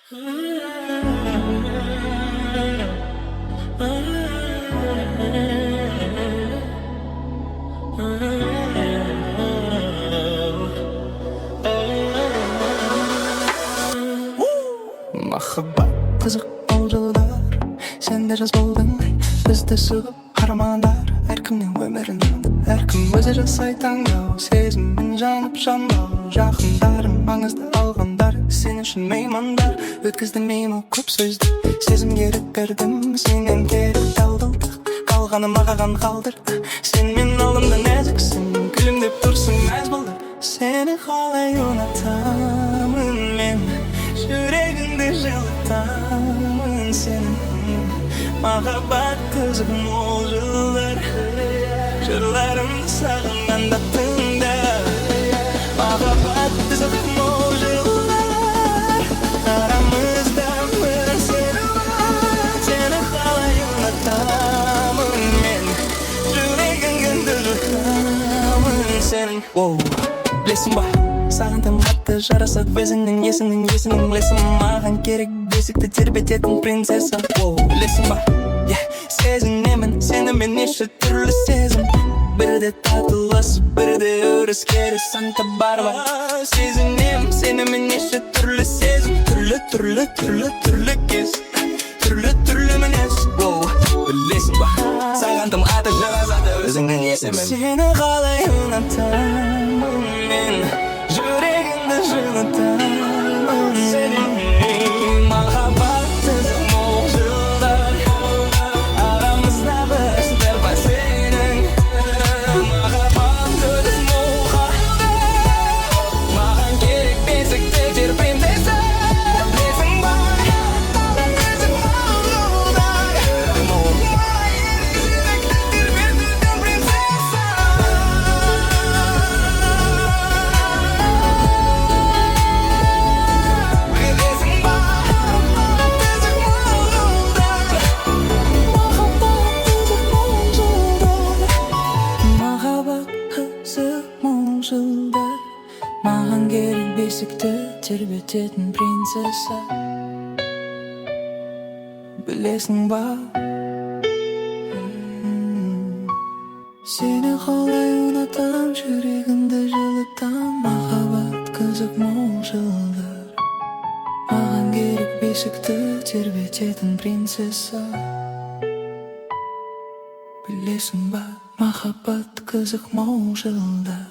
Махаббат қызық мол жылдар. Сен де жас болдың. Бізді сұғып армандар. Әркімнің өмірін әркім өзі жасай таңдау. Сезіммен жанып жанбау. Жақындарым маңызды алғандар, сен үшін меймандар. Өткізді мимо көп сөзді. Сезім керек бердім, сенен керек талдылдық. Қалғаны маған қалдырды. Сен мен алдымда нәзіксің, күлімдеп тұрсың, мәз болды. Сені қалай ұнатамын мен, жүрегіңді жылытамын сенің. Махаббат қызық мол жылдар. Жырларымды сағынғанда тыңда. Махаббат қызық мол жылдар. Арамызда бір сені бар. Сені қалай ұнатамын мен, жүрегіңді жылытамын сенің. Воу, білесің ба, саған тым қатты жарасады өзіңнің есіңнің есіңнің. Білесің, маған керек бесікті тербететін принцесса. Воу, білесің ба, yeah, сезінемін сені мен неше түрлі сезім. Бірде татуласып, бірде ұрыс керіс, Санта Барбара. Сезінемін сені мен неше түрлі сезім. Түрлі, түрлі, түрлі, түрлі кез, түрлі, түрлі мінез. Воу, білесің ба, саған тым қатты жарасады өзіңнің есімің. Сені қалай ұнатамын мен, жүрегіңді жылытамын сенің. Махаббат қызық мол жылдар. Арамызда бір бар сенің. Махаббат қызық мол. Маған керек бесікті жер принцесса. Білесің ба, қызық мол жылдар. Жүректі тербететін принцесса. Білесің ба, қызық мол жылдар. Махаббат қызық мол жылдар. Махаббат қызық мол жылдар. Маған керек бесікті тербететін принцесса. Білесің ба, сені қалай ұнатам, жүрегімді жылытам. Махаббат қызық мол жылдар. Маған керек бесікті тербететін принцесса. Білесің ба, махаббат қызық мол жылдар.